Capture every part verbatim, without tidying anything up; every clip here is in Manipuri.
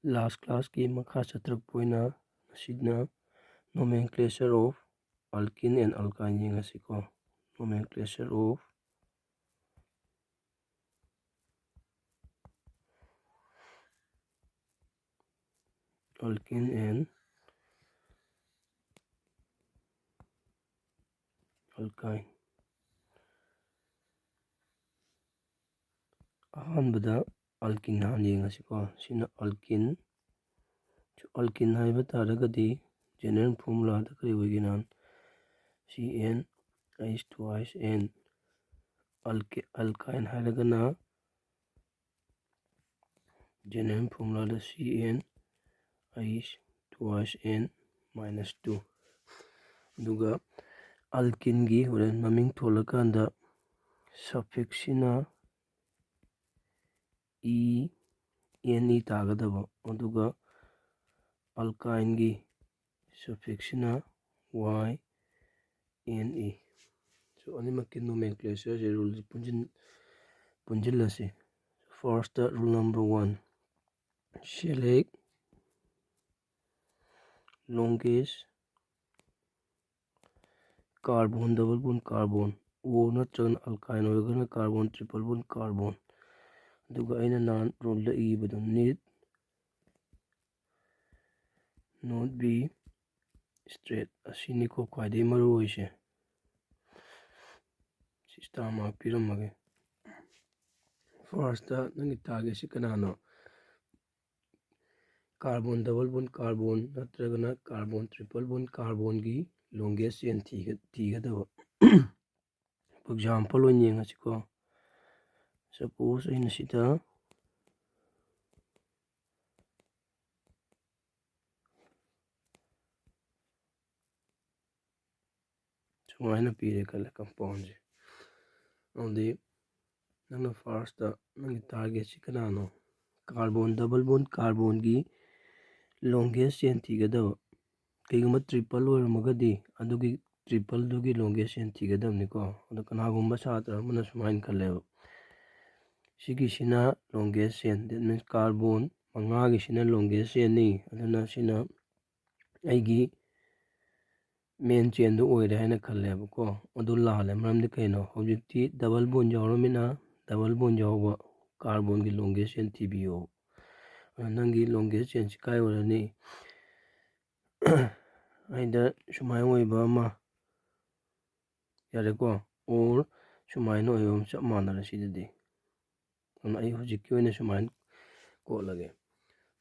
Last classꯀꯤ ꯃꯈꯥ ꯆꯠꯊꯔꯛꯄ ꯑꯣꯏꯅ ꯉꯁꯤꯅ nomenclature of alkene and alkyne ꯌꯦꯡꯉꯁꯤꯀꯣ꯫ Nomenclature of alkene and alkyne꯫ ꯑꯍꯥꯟꯕꯗ alkene ꯍꯥꯟꯅ ꯌꯦꯡꯉꯁꯤꯀꯣ꯫ ꯁꯤꯅ alkene꯫ Alkene ꯍꯥꯏꯕ ꯇꯥꯔꯒꯗꯤ general formulaꯗ ꯀꯔꯤ ꯑꯣꯏꯒꯦ? ꯅꯍꯥꯟ C N H two H N꯫ Alky-, alkyne ꯍꯥꯏꯔꯒꯅ general formulaꯗ C N H two H N minus two꯫ ꯑꯗꯨꯒ alkeneꯒꯤ ꯍꯣꯔꯦꯟ ꯃꯃꯤꯡ ꯊꯣꯜꯂꯀꯥꯟꯗ suffixꯁꯤꯅ E N E ꯇꯥꯒꯗꯕ, ꯑꯗꯨꯒ alkyneꯒꯤ suffixꯁꯤꯅ Y N E꯫ So, ꯑꯅꯤꯃꯛꯀꯤ nomenclatureꯁꯦ ruleꯁꯦ ꯄꯨꯟꯁꯤꯟ-, ꯄꯨꯟꯁꯤꯜꯂꯁꯤ꯫ Firstꯇ rule number one, select longest carbon, double bond carbon, O ꯅꯠꯇ꯭ꯔꯒꯅ alkyne ꯑꯣꯏꯔꯒꯅ carbon, triple bond carbon꯫ ꯑꯗꯨꯒ ꯑꯩꯅ ꯅꯍꯥꯟ ruleꯗ ꯏꯕꯗꯣ, need not be straight, ꯑꯁꯤꯅꯤꯀꯣ ꯈ꯭ꯋꯥꯏꯗꯒꯤ ꯃꯔꯨ ꯑꯣꯏꯁꯦ꯫ ꯁꯤ star mark ꯄꯤꯔꯝꯃꯒꯦ꯫ Firstꯇ ꯅꯪꯒꯤ targetꯁꯤ ꯀꯅꯥꯅꯣ? Carbon double bond carbon ꯅꯠꯇ꯭ꯔꯒꯅ carbon triple bond carbonꯒꯤ longest chain ꯊꯤꯒ-, ꯊꯤꯒꯗꯕ꯫ Example ꯑꯣꯏꯅ ꯌꯦꯡꯉꯁꯤꯀꯣ꯫ Suppose ꯑꯩꯅ ꯁꯤꯗ ꯁꯨꯃꯥꯏꯅ ꯄꯤꯔꯦ ꯈꯜꯂꯦ compoundꯁꯦ꯫ ꯑꯗꯨꯗꯤ ꯅꯪꯅ firstꯇ ꯅꯪꯒꯤ targetꯁꯤ ꯀꯅꯥꯅꯣ? Carbon, double bond carbonꯒꯤ longest chain ꯊꯤꯒꯗꯕ꯫ ꯀꯩꯒꯨꯝꯕ triple ꯑꯣꯏꯔꯝꯃꯒꯗꯤ ꯑꯗꯨꯒꯤ tripleꯗꯨꯒꯤ longest chain ꯊꯤꯒꯗꯕꯅꯤꯀꯣ꯫ ꯑꯗꯣ ꯀꯅꯥꯒꯨꯝꯕ ꯁꯥꯇ꯭ꯔ ꯑꯃꯅ ꯁꯨꯃꯥꯏꯅ ꯈꯜꯂꯦꯕ, ꯁꯤꯒꯤꯁꯤꯅ longest chain, that means carbon ꯃꯉꯥꯒꯤꯁꯤꯅ longest chainꯅꯤ꯫ ꯑꯗꯨꯅ ꯁꯤꯅ ꯑꯩꯒꯤ main chainꯗꯨ ꯑꯣꯏꯔꯦ ꯍꯥꯏꯅ ꯈꯜꯂꯦꯕꯀꯣ꯫ ꯑꯗꯨ ꯂꯥꯜꯂꯦ꯫ ꯃꯔꯝꯗꯤ ꯀꯩꯅꯣ? ꯍꯧꯖꯤꯛꯇꯤ double bond ꯌꯥꯎꯔꯃꯤꯅ double bond ꯌꯥꯎꯕ carbonꯒꯤ longest chain ꯊꯤꯕꯤꯌꯣ꯫ ꯑꯗꯨ ꯅꯪꯒꯤ longest chainꯁꯤ ꯀꯥꯏ ꯑꯣꯏꯔꯅꯤ? Either ꯁꯨꯃꯥꯏꯅ ꯑꯣꯏꯕ ꯑꯃ, ꯌꯥꯔꯦꯀꯣ, or ꯁꯨꯃꯥꯏꯅ ꯑꯣꯏꯕ ꯑꯃ ꯆꯞ ꯃꯥꯟꯅꯔꯦ ꯁꯤꯗꯗꯤ꯫ ꯑꯗꯨꯅ ꯑꯩ ꯍꯧꯖꯤꯛꯀꯤ ꯑꯣꯏꯅ ꯁꯨꯃꯥꯏꯅ ꯀꯣꯠꯂꯒꯦ꯫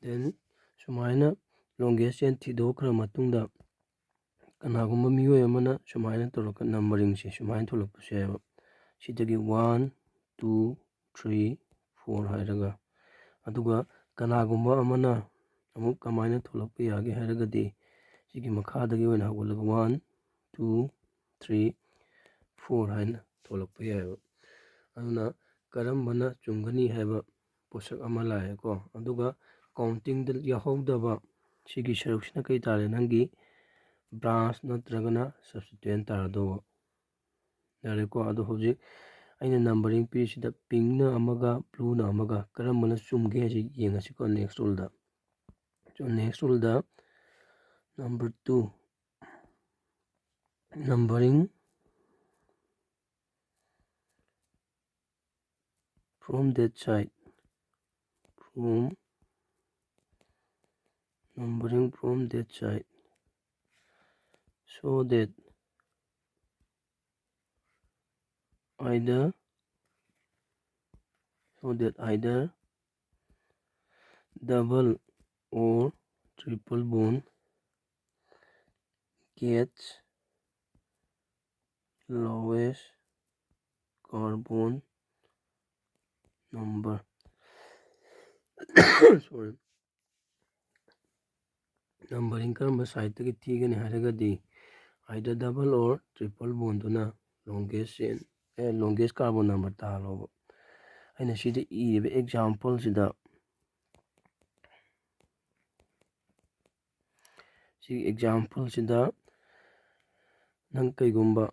Then ꯁꯨꯃꯥꯏꯅ longest chain ꯊꯤꯗꯣꯛꯈ꯭ꯔ ꯃꯇꯨꯡꯗ ꯀꯅꯥꯒꯨꯝꯕ ꯃꯤꯑꯣꯏ ꯑꯃꯅ ꯁꯨꯃꯥꯏꯅ ꯇꯧꯔꯒ numberingꯁꯦ ꯁꯨꯃꯥꯏꯅ ꯊꯣꯛꯂꯛꯄꯁꯨ ꯌꯥꯏꯕ꯫ ꯁꯤꯗꯒꯤ one, two, three, four ꯍꯥꯏꯔꯒ꯫ ꯑꯗꯨꯒ ꯀꯅꯥꯒꯨꯝꯕ ꯑꯃꯅ ꯑꯃꯨꯛ ꯀꯃꯥꯏꯅ ꯊꯣꯛꯂꯛꯄ ꯌꯥꯒꯦ ꯍꯥꯏꯔꯒꯗꯤ ꯁꯤꯒꯤ ꯃꯈꯥꯗꯒꯤ ꯑꯣꯏꯅ ꯍꯧꯒꯠꯂꯒ one, two, three, four ꯍꯥꯏꯅ ꯊꯣꯛꯂꯛꯄ ꯌꯥꯏꯕ꯫ ꯑꯗꯨꯅ ꯀꯔꯝꯕꯅ ꯆꯨꯝꯒꯅꯤ ꯍꯥꯏꯕ ꯄꯣꯠꯁꯛ ꯑꯃ ꯂꯥꯛꯑꯦꯀꯣ꯫ ꯑꯗꯨꯒ countingꯗ ꯌꯥꯎꯍꯧꯗꯕ ꯁꯤꯒꯤ ꯁꯔꯨꯛꯁꯤꯅ ꯀꯩ ꯇꯥꯔꯦ? ꯅꯪꯒꯤ branch ꯅꯠꯇ꯭ꯔꯒꯅ substituent ꯇꯥꯔꯗꯧꯕ꯫ ꯌꯥꯔꯦꯀꯣ? ꯑꯗꯣ ꯍꯧꯖꯤꯛ ꯑꯩꯅ numbering ꯄꯤꯔꯤꯁꯤꯗ pinkꯅ ꯑꯃꯒ blueꯅ ꯑꯃꯒ ꯀꯔꯝꯕꯅ ꯆꯨꯝꯒꯦ ꯍꯥꯏꯁꯦ ꯌꯦꯡꯉꯁꯤꯀꯣ next ruleꯗ꯫ So next ruleꯗ number two, numbering from that side, from, numbering from that side, so that either, so that either double or triple bond gets lowest carbon number. Sorry. Numbering ꯀꯔꯝꯕ sideꯇꯒꯤ ꯊꯤꯒꯅꯤ ꯍꯥꯏꯔꯒꯗꯤ either double or triple bondꯗꯨꯅ longest chain, A, longest carbon number ꯇꯥꯍꯜꯂꯣꯕ꯫ ꯑꯩꯅ ꯁꯤꯗ ꯏꯔꯤꯕ exampleꯁꯤꯗ, ꯁꯤ exampleꯁꯤꯗ ꯅꯪ ꯀꯩꯒꯨꯝꯕ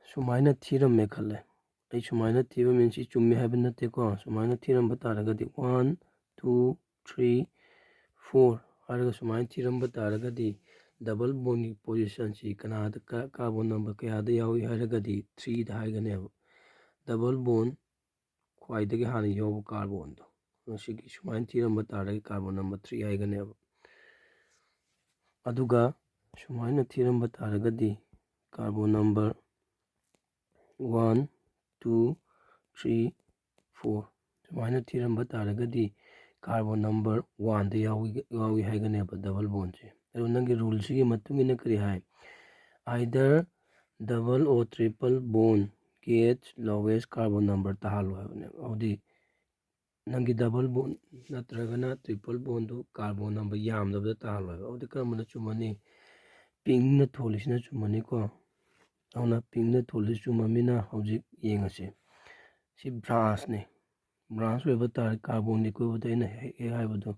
ꯁꯨꯃꯥꯏꯅ ꯊꯤꯔꯝꯃꯦ ꯈꯜꯂꯦ꯫ ꯑꯩ ꯁꯨꯃꯥꯏꯅ ꯊꯤꯕ means ꯁꯤ ꯆꯨꯝꯃꯤ ꯍꯥꯏꯕ ꯅꯠꯇꯦꯀꯣ꯫ ꯁꯨꯃꯥꯏꯅ ꯊꯤꯔꯝꯕ ꯇꯥꯔꯒꯗꯤ one, two, three, four ꯍꯥꯏꯔꯒ ꯁꯨꯃꯥꯏꯅ ꯊꯤꯔꯝꯕ ꯇꯥꯔꯒꯗꯤ, double bondꯒꯤ positionꯁꯤ ꯀꯅꯥꯗ, carbon number ꯀꯌꯥꯗ ꯌꯥꯎꯏ ꯍꯥꯏꯔꯒꯗꯤ threeꯗ ꯍꯥꯏꯒꯅꯦꯕ꯫ Double bond ꯈ꯭ꯋꯥꯏꯗꯒꯤ ꯍꯥꯟꯅ ꯌꯥꯎꯕ carbonꯗꯣ, ꯃꯁꯤꯒꯤ ꯁꯨꯃꯥꯏꯅ ꯊꯤꯔꯝꯕ ꯇꯥꯔꯒꯗꯤ carbon number three ꯍꯥꯏꯒꯅꯦꯕ꯫ ꯑꯗꯨꯒ ꯁꯨꯃꯥꯏꯅ ꯊꯤꯔꯝꯕ ꯇꯥꯔꯒꯗꯤ carbon number one, two, three, four ꯁꯨꯃꯥꯏꯅ ꯊꯤꯔꯝꯕ ꯇꯥꯔꯒꯗꯤ carbon number oneꯗ ꯌꯥꯎꯏ, ꯌꯥꯎꯏ ꯍꯥꯏꯒꯅꯦꯕ double bondꯁꯦ꯫ ꯑꯗꯨ ꯅꯪꯒꯤ ruleꯁꯤꯒꯤ ꯃꯇꯨꯡ ꯏꯟꯅ ꯀꯔꯤ ꯍꯥꯏ? Either double or triple bond gets lowest carbon number ꯇꯥꯍꯜꯂꯣ ꯍꯥꯏꯕꯅꯦꯕ꯫ ꯑꯗꯨꯗꯤ ꯅꯪꯒꯤ double bond ꯅꯠꯇ꯭ꯔꯒꯅ triple bondꯗꯨ carbon number ꯌꯥꯝꯗꯕꯗ ꯇꯥꯍꯜꯂꯣ ꯍꯥꯏꯕ꯫ ꯑꯗꯨꯗꯤ ꯀꯔꯝꯕꯅ ꯆꯨꯝꯃꯅꯤ? Pinkꯅ ꯊꯣꯜꯂꯤꯁꯤꯅ ꯆꯨꯝꯃꯅꯤꯀꯣ꯫ ꯑꯗꯨꯅ pinkꯅ ꯊꯣꯜꯂꯤꯁꯤ ꯆꯨꯝꯃꯃꯤꯅ ꯍꯧꯖꯤꯛ ꯌꯦꯡꯉꯁꯤ꯫ ꯁꯤ branchꯅꯤ꯫ Branch ꯑꯣꯏꯕ ꯇꯥꯔꯗꯤ carbonꯒꯤ ꯑꯀꯣꯏꯕꯗ ꯑꯩꯅ ꯍꯦꯛ ꯍꯦꯛ ꯍꯥꯏꯕꯗꯣ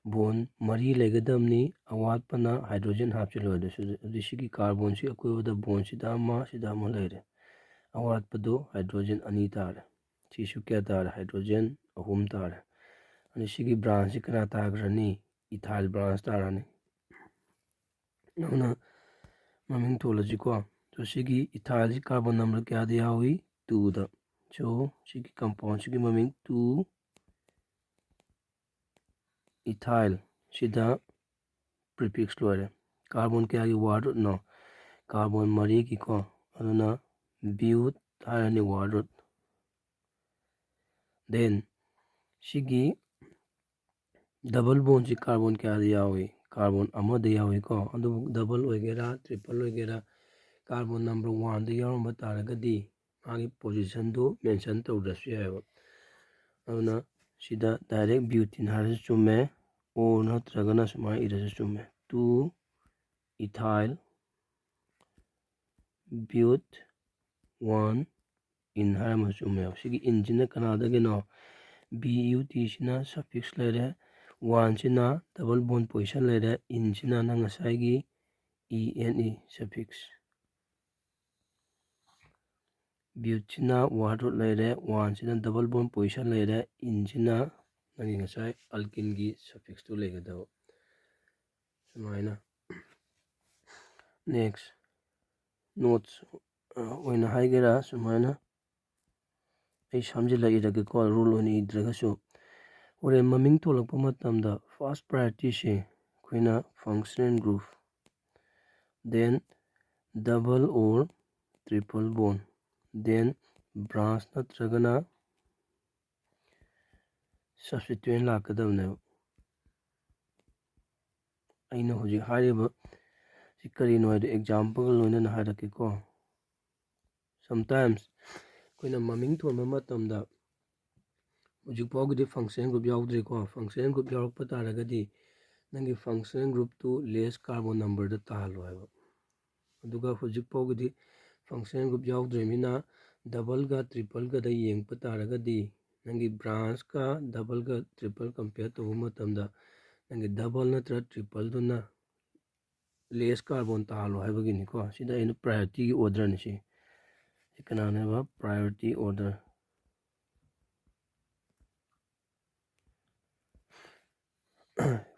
bond ꯃꯔꯤ ꯂꯩꯒꯗꯕꯅꯤ꯫ ꯑꯋꯥꯠꯄꯅ hydrogen ꯍꯥꯞꯆꯤꯜꯂꯣꯏꯗꯣꯏꯁꯤ꯫ ꯑꯗꯨꯗꯤ ꯁꯤꯒꯤ carbonꯁꯤ ꯑꯀꯣꯏꯕꯗ bondꯁꯤꯗ ꯑꯃ, ꯁꯤꯗ ꯑꯃ ꯂꯩꯔꯦ꯫ ꯑꯋꯥꯠꯄꯗꯣ hydrogen ꯑꯅꯤ ꯇꯥꯔꯦ꯫ ꯁꯤꯁꯨ ꯀꯌꯥ ꯇꯥꯔꯦ? Hydrogen ꯑꯍꯨꯝ ꯇꯥꯔꯦ꯫ ꯑꯗꯨ ꯁꯤꯒꯤ branchꯁꯤ ꯀꯅꯥ ꯇꯥꯈ꯭ꯔꯅꯤ? Ethyl branch ꯇꯥꯔꯅꯤ꯫ ꯑꯗꯨꯅ ꯃꯃꯤꯡ ꯊꯣꯜꯂꯁꯤꯀꯣ꯫ So ꯁꯤꯒꯤ ethylꯁꯤ carbon number ꯀꯌꯥꯗ ꯌꯥꯎꯏ? Twoꯗ꯫ So ꯁꯤꯒꯤ compoundꯁꯤꯒꯤ ꯃꯃꯤꯡ two ethyl꯫ ꯁꯤꯗ prefix ꯂꯣꯏꯔꯦ꯫ Carbon ꯀꯌꯥꯒꯤ word rootꯅꯣ? Carbon ꯃꯔꯤꯒꯤꯀꯣ꯫ ꯑꯗꯨꯅ but ꯍꯥꯏꯔꯅꯤ word root꯫ Then ꯁꯤꯒꯤ double bondꯁꯤ carbon ꯀꯌꯥꯗ ꯌꯥꯎꯏ? Carbon ꯑꯃꯗ ꯌꯥꯎꯏꯀꯣ꯫ ꯑꯗꯨꯕꯨ double ꯑꯣꯏꯒꯦꯔꯥ, triple ꯑꯣꯏꯒꯦꯔꯥ, carbon number oneꯗ ꯌꯥꯎꯔꯝꯕ ꯇꯥꯔꯒꯗꯤ ꯃꯥꯒꯤ positionꯗꯨ mention ꯇꯧꯗ꯭ꯔꯁꯨ ꯌꯥꯏꯑꯕ꯫ ꯑꯗꯨꯅ ꯁꯤꯗ direct butene ꯍꯥꯏꯔꯁꯨ ꯆꯨꯝꯃꯦ, or ꯅꯠꯇ꯭ꯔꯒꯅ ꯁꯨꯃꯥꯏꯅ ꯏꯔꯁꯨ ꯆꯨꯝꯃꯦ, two ethyl but one ene ꯍꯥꯏꯔꯝꯃꯁꯨ ꯆꯨꯝꯃꯦꯕ꯫ ꯁꯤꯒꯤ eneꯁꯤꯅ ꯀꯅꯥꯗꯒꯤꯅꯣ? Butꯁꯤꯅ suffix ꯂꯩꯔꯦ, oneꯁꯤꯅ double bond position ꯂꯩꯔꯦ, eneꯁꯤꯅ ꯅꯪ ꯉꯁꯥꯏꯒꯤ ene suffix꯫ Butꯁꯤꯅ word root ꯂꯩꯔꯦ, oneꯁꯤꯅ double bond position ꯂꯩꯔꯦ, eneꯁꯤꯅ ꯅꯪꯒꯤ ꯉꯁꯥꯏ alkene ꯒꯤ suffix ꯇꯨ ꯂꯩꯒꯗꯕ꯫ ꯁꯨꯃꯥꯏꯅ next notes ꯑꯣꯏꯅ ꯍꯥꯏꯒꯦꯔꯥ, ꯁꯨꯃꯥꯏꯅ ꯑꯩ ꯁꯝꯖꯤꯜꯂ ꯏꯔꯒꯦꯀꯣ, rule ꯑꯣꯏꯅ ꯏꯗ꯭ꯔꯒꯁꯨ꯫ ꯍꯣꯔꯦꯟ ꯃꯃꯤꯡ ꯊꯣꯂꯛꯄ ꯃꯇꯝꯗ first priority ꯁꯦ ꯑꯩꯈꯣꯏꯅ functional group, then double or triple bond, then branch ꯅꯠꯇ꯭ꯔꯒꯅ substituent ꯂꯥꯛꯀꯗꯕꯅꯦꯕ꯫ ꯑꯩꯅ ꯍꯧꯖꯤꯛ ꯍꯥꯏꯔꯤꯕ ꯁꯤ ꯀꯔꯤꯅꯣ ꯍꯥꯏꯗꯣ example ꯒ ꯂꯣꯏꯅꯅ ꯍꯥꯏꯔꯛꯀꯦꯀꯣ꯫ Sometimes ꯑꯩꯈꯣꯏꯅ ꯃꯃꯤꯡ ꯊꯣꯟꯕ ꯃꯇꯝꯗ ꯍꯧꯖꯤꯛ ꯐꯥꯎꯒꯤꯗꯤ functional group ꯌꯥꯎꯗ꯭ꯔꯤꯀꯣ꯫ Functional group ꯌꯥꯎꯔꯛꯄ ꯇꯥꯔꯒꯗꯤ ꯅꯪꯒꯤ functional group two less carbon number ꯗ ꯇꯥꯍꯜꯂꯣ ꯍꯥꯏꯕ꯫ ꯑꯗꯨꯒ ꯍꯧꯖꯤꯛ ꯐꯥꯎꯒꯤꯗꯤ functional group ꯌꯥꯎꯗ꯭ꯔꯤꯕꯅꯤꯅ double ꯒ triple ꯒꯗ ꯌꯦꯡꯕ ꯇꯥꯔꯒꯗꯤ ꯅꯪꯒꯤ branch ꯀ double ꯒ triple compare ꯇꯧꯕ ꯃꯇꯝꯗ ꯅꯪꯒꯤ double ꯅꯠꯇ꯭ꯔꯒ triple ꯗꯨꯅ less carbon ꯇꯥꯍꯜꯂꯣ ꯍꯥꯏꯕꯒꯤꯅꯤꯀꯣ꯫ ꯁꯤꯗ ꯑꯩꯅ priority ꯒꯤ order ꯅꯤ ꯁꯤ꯫ ꯁꯤ ꯀꯅꯥꯅꯦꯕ? Priority order꯫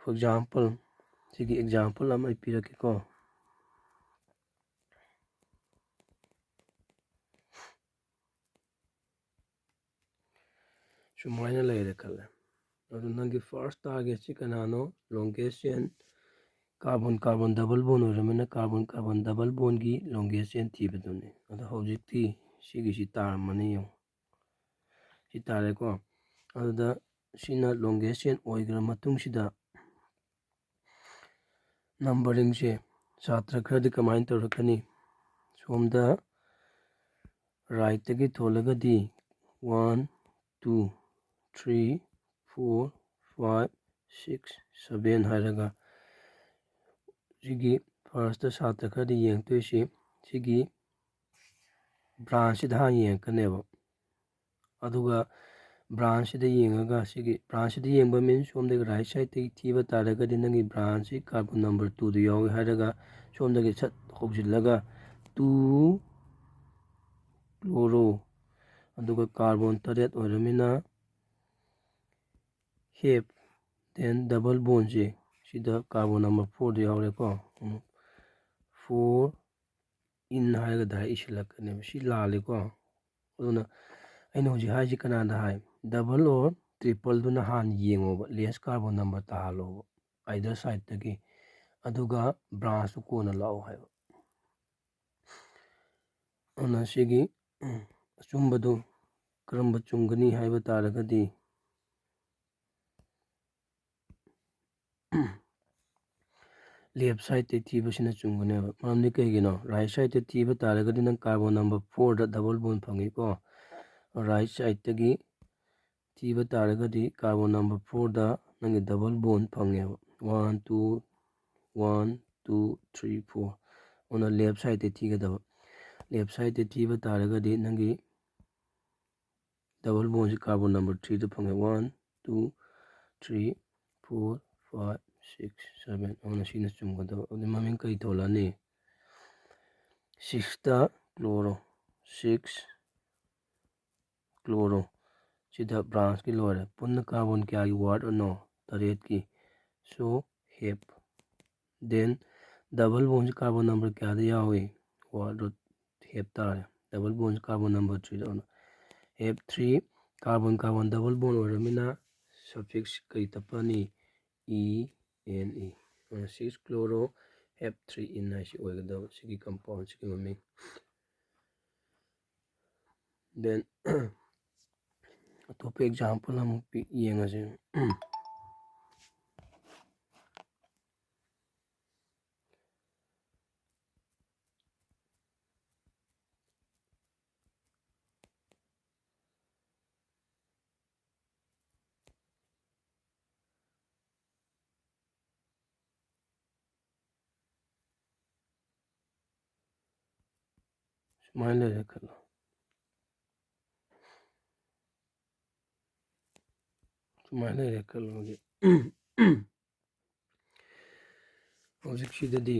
For example, ꯁꯤꯒꯤ example ꯑꯃ ꯑꯩ ꯄꯤꯔꯛꯀꯦꯀꯣ꯫ ꯁꯨꯃꯥꯏꯅ ꯂꯩꯔꯦ ꯈꯜꯂꯦ꯫ ꯑꯗꯨ ꯅꯪꯒꯤ first target ꯁꯤ ꯀꯅꯥꯅꯣ? Longest chain carbon carbon double bond ꯑꯣꯏꯔꯕꯅꯤꯅ carbon carbon double bond ꯒꯤ longest chain ꯊꯤꯕꯗꯨꯅꯤ꯫ ꯑꯗꯣ ꯍꯧꯖꯤꯛꯇꯤ ꯁꯤꯒꯤꯁꯤ ꯇꯥꯔꯝꯃꯅꯤ ꯌꯦꯡꯉꯨ꯫ ꯁꯤ ꯇꯥꯔꯦꯀꯣ꯫ ꯑꯗꯨꯗ ꯁꯤꯅ longest chain ꯑꯣꯏꯈ꯭ꯔ ꯃꯇꯨꯡꯁꯤꯗ numbering ꯁꯦ ꯁꯥꯇ꯭ꯔ ꯈꯔꯗꯤ ꯀꯃꯥꯏꯅ ꯇꯧꯔꯛꯀꯅꯤ? ꯁꯣꯝꯗ right ꯇꯒꯤ ꯊꯣꯜꯂꯒꯗꯤ one, two, three, four, five, six, seven ꯍꯥꯏꯔꯒ ꯁꯤꯒꯤ first ꯁꯥꯇ꯭ꯔ ꯈꯔꯗꯤ ꯌꯦꯡꯉꯛꯇꯣꯏꯁꯤ ꯁꯤꯒꯤ branch ꯁꯤꯗ ꯍꯥꯟꯅ ꯌꯦꯡꯉꯛꯀꯅꯦꯕ꯫ ꯑꯗꯨꯒ branch ꯁꯤꯗ ꯌꯦꯡꯉꯒ ꯁꯤꯒꯤ branch ꯁꯤꯗ ꯌꯦꯡꯕ means ꯁꯣꯝꯗꯒꯤ right side ꯇꯒꯤ ꯊꯤꯕ ꯇꯥꯔꯒꯗꯤ ꯅꯪꯒꯤ branch ꯁꯤ carbon number two ꯗ ꯌꯥꯎꯏ ꯍꯥꯏꯔꯒ ꯁꯣꯝꯗꯒꯤ ꯁꯠ ꯍꯧꯖꯤꯜꯂꯒ two chloro, ꯑꯗꯨꯒ carbon ꯇꯔꯦꯠ ꯑꯣꯏꯔꯃꯤꯅ ꯍꯦꯞ, ꯗꯦꯟ ꯗꯕꯜ ꯕꯣꯟꯁꯦ ꯁꯤꯗ ꯀꯥꯔꯕꯣꯟ ꯅꯝꯕꯔ ꯐꯣꯔꯗ ꯌꯥꯎꯔꯦꯀꯣ꯫ ꯐꯣꯔ ꯏꯟ ꯍꯥꯏꯔꯒ ꯗꯥꯏꯔꯦꯛ ꯏꯁꯤꯜꯂꯛꯀꯅꯦꯕ꯫ ꯁꯤ ꯂꯥꯜꯂꯦꯀꯣ꯫ ꯑꯗꯨꯅ ꯑꯩꯅ ꯍꯧꯖꯤꯛ ꯍꯥꯏꯁꯤ ꯀꯅꯥꯗ ꯍꯥꯏ? ꯗꯕꯜ ꯑꯣꯔ ꯇ꯭ꯔꯤꯄꯜꯗꯨꯅ ꯍꯥꯟꯅ ꯌꯦꯡꯉꯣꯕ, ꯂꯦꯁ ꯀꯥꯔꯕꯣꯟ ꯅꯝꯕꯔ ꯇꯥꯍꯜꯂꯣꯕ ꯑꯥꯏꯗꯔ ꯁꯥꯏꯠꯇꯒꯤ, ꯑꯗꯨꯒ ꯕ꯭ꯔꯥꯟꯁꯇꯨ ꯀꯣꯟꯅ ꯂꯥꯛꯑꯣ ꯍꯥꯏꯕ꯫ ꯑꯗꯨꯅ ꯁꯤꯒꯤ ꯑꯆꯨꯝꯕꯗꯨ ꯀꯔꯝꯕ ꯆꯨꯝꯒꯅꯤ ꯍꯥꯏꯕ ꯇꯥꯔꯒꯗꯤ, ꯂꯦꯐ ꯁꯥꯏꯠꯇ ꯊꯤꯕꯁꯤꯅ ꯆꯨꯝꯒꯅꯦꯕ꯫ ꯃꯔꯝꯗꯤ ꯀꯩꯒꯤꯅꯣ? ꯔꯥꯏꯠ ꯁꯥꯏꯠꯇ ꯊꯤꯕ ꯇꯥꯔꯒꯗꯤ ꯅꯪ ꯀꯥꯔꯕꯣꯟ ꯅꯝꯕꯔ ꯐꯣꯔꯗ ꯗꯕꯜ ꯕꯣꯟ ꯐꯪꯉꯤꯀꯣ꯫ ꯔꯥꯏꯠ ꯁꯥꯏꯠꯇꯒꯤ ꯊꯤꯕ ꯇꯥꯔꯒꯗꯤ ꯀꯥꯔꯕꯣꯟ ꯅꯝꯕꯔ ꯐꯣꯔꯗ ꯅꯪꯒꯤ ꯗꯕꯜ ꯕꯣꯟ ꯐꯪꯉꯦꯕ꯫ One, two, one, two, three, four. ꯑꯗꯨꯅ ꯂꯦꯐ ꯁꯥꯏꯠꯇ ꯊꯤꯒꯗꯕ꯫ ꯂꯦꯐ ꯁꯥꯏꯠꯇ ꯊꯤꯕ ꯇꯥꯔꯒꯗꯤ ꯅꯪꯒꯤ ꯗꯕꯜ ꯕꯣꯟꯁꯤ ꯀꯥꯔꯕꯣꯟ ꯅꯝꯕꯔ ꯊ꯭ꯔꯤꯗ ꯐꯪꯉꯦ꯫ One, two, three, four, five, six, seven. ꯑꯗꯨꯅ ꯁꯤꯅ ꯆꯨꯝꯒꯗꯕ꯫ ꯑꯗꯨꯗꯤ ꯃꯃꯤꯡ ꯀꯔꯤ ꯊꯣꯜꯂꯅꯤ? ꯁꯤꯛꯁꯇ ꯀ꯭ꯂꯣꯔꯣ꯫ ꯁꯤꯛꯁ ꯀ꯭ꯂꯣꯔꯣ꯫ ꯁꯤꯗ ꯕ꯭ꯔꯥꯟꯁꯀꯤ ꯂꯣꯏꯔꯦ꯫ ꯄꯨꯟꯅ ꯀꯥꯔꯕꯣꯟ ꯀꯌꯥꯒꯤ ꯋꯥꯔꯠꯅꯣ? ꯇꯔꯦꯠꯀꯤ꯫ So, hept. ꯗꯦꯟ ꯗꯕꯜ ꯕꯣꯟꯁꯤ ꯀꯥꯔꯕꯣꯟ ꯅꯝꯕꯔ ꯀꯌꯥꯗ ꯌꯥꯎꯏ? ꯋꯥꯔꯠ ꯍꯦꯞ ꯇꯥꯔꯦ꯫ ꯗꯕꯜ ꯕꯣꯟꯁꯤ ꯀꯥꯔꯕꯣꯟ ꯅꯝꯕꯔ ꯊ꯭ꯔꯤꯗ ꯑꯣꯏꯅ꯫ Hept three, carbon carbon double bond ꯑꯣꯏꯔꯕꯅꯤꯅ ꯁꯐꯤꯛꯁ ꯀꯔꯤ ꯇꯞꯄꯅꯤ? E N E. ꯑꯗꯨꯅ six chloro hept three ene ꯍꯥꯏꯁꯤ ꯑꯣꯏꯒꯗꯕ ꯁꯤꯒꯤ ꯀꯝꯄꯥꯎꯟꯁꯤꯒꯤ ꯃꯃꯤꯡ꯫ ꯗꯦꯟ ꯑꯇꯣꯞꯄ ꯑꯦꯛꯖꯥꯝꯄꯜ ꯑꯃꯨꯛ ꯄꯤ-, ꯌꯦꯡꯉꯁꯤ꯫ ꯁꯨꯃꯥꯏꯅ ꯂꯩꯔꯦ ꯈꯜꯂꯣ꯫ ꯁꯨꯃꯥꯏꯅ ꯂꯩꯔꯦ ꯈꯜꯂꯣ ꯍꯧꯖꯤꯛ꯫ ꯍꯧꯖꯤꯛꯁꯤꯗꯗꯤ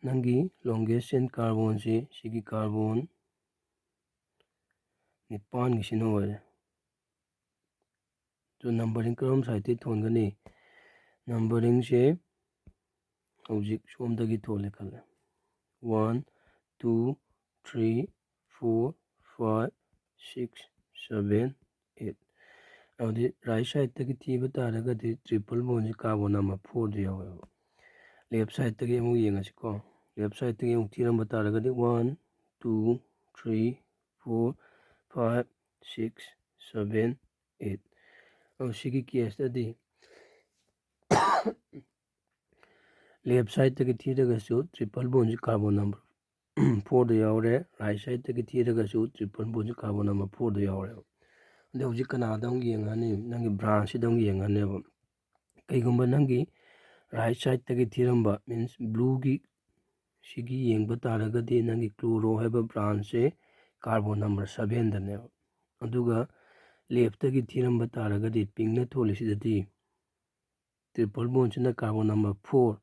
ꯅꯪꯒꯤ longest chain ꯀꯥꯔꯕꯣꯟꯁꯤ ꯁꯤꯒꯤ ꯀꯥꯔꯕꯣꯟ ꯅꯤꯄꯥꯟꯒꯤꯁꯤꯅ ꯑꯣꯏꯔꯦ꯫ ꯑꯗꯨ numbering ꯀꯔꯝ ꯁꯥꯏꯠꯇꯒꯤ ꯊꯣꯟꯒꯅꯤ? Numberingꯁꯦ ꯍꯧꯖꯤꯛ ꯁꯣꯝꯗꯒꯤ ꯊꯣꯜꯂꯦ ꯈꯜꯂꯦ, one, two, three, four, five, six, seven, eight꯫ ꯑꯗꯨꯗꯤ right sideꯇꯒꯤ ꯊꯤꯕ ꯇꯥꯔꯒꯗꯤ triple bondꯁꯤ carbon number fourꯗ ꯌꯥꯎꯋꯦꯕ꯫ Left sideꯇꯒꯤ ꯑꯃꯨꯛ ꯌꯦꯡꯉꯁꯤꯀꯣ꯫ Left sideꯇꯒꯤ ꯑꯃꯨꯛ ꯊꯤꯔꯝꯕ ꯇꯥꯔꯒꯗꯤ one, two, three, four, five, six, seven, eight꯫ ꯑꯗꯨ ꯁꯤꯒꯤ caseꯇꯗꯤ left sideꯇꯒꯤ ꯊꯤꯔꯒꯁꯨ triple bondꯁꯤ carbon number fourꯗ ꯌꯥꯎꯔꯦ, right sideꯇꯒꯤ ꯊꯤꯔꯒꯁꯨ triple bondꯁꯤ carbon number fourꯗ ꯌꯥꯎꯔꯦꯕ꯫ ꯑꯗꯣ ꯍꯧꯖꯤꯛ ꯀꯅꯥꯗ ꯑꯃꯨꯛ ꯌꯦꯡꯉꯅꯤ? ꯅꯪꯒꯤ branchꯁꯤꯗ ꯑꯃꯨꯛ ꯌꯦꯡꯉꯅꯦꯕ꯫ ꯀꯩꯒꯨꯝꯕ ꯅꯪꯒꯤ right sideꯇꯒꯤ ꯊꯤꯔꯝꯕ, means blueꯒꯤ ꯁꯤꯒꯤ ꯌꯦꯡꯕ ꯇꯥꯔꯒꯗꯤ ꯅꯪꯒꯤ chloro ꯍꯥꯏꯕ branchꯁꯦ carbon number sevenꯗꯅꯦꯕ꯫ ꯑꯗꯨꯒ leftꯇꯒꯤ ꯊꯤꯔꯝꯕ ꯇꯥꯔꯒꯗꯤ pinkꯅ ꯊꯣꯜꯂꯤꯁꯤꯗꯗꯤ triple bondꯁꯤꯅ carbon number four,